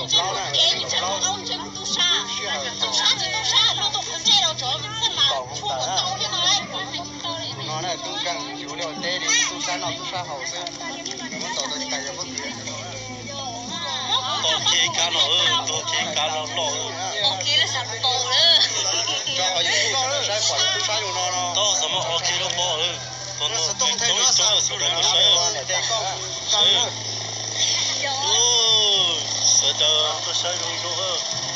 Tus no na, tub nkeeg tsis ua liaj teb li, tub sab noj tub sab haus xwb. Muab tau tau tais yog pob kws. Tos kiag kav los, tos kiag kav los los. Tau, xav mas tos kiag rau pom. Tos tos tos xwb los saib. Sawv daws tuaj saib zoo zoo.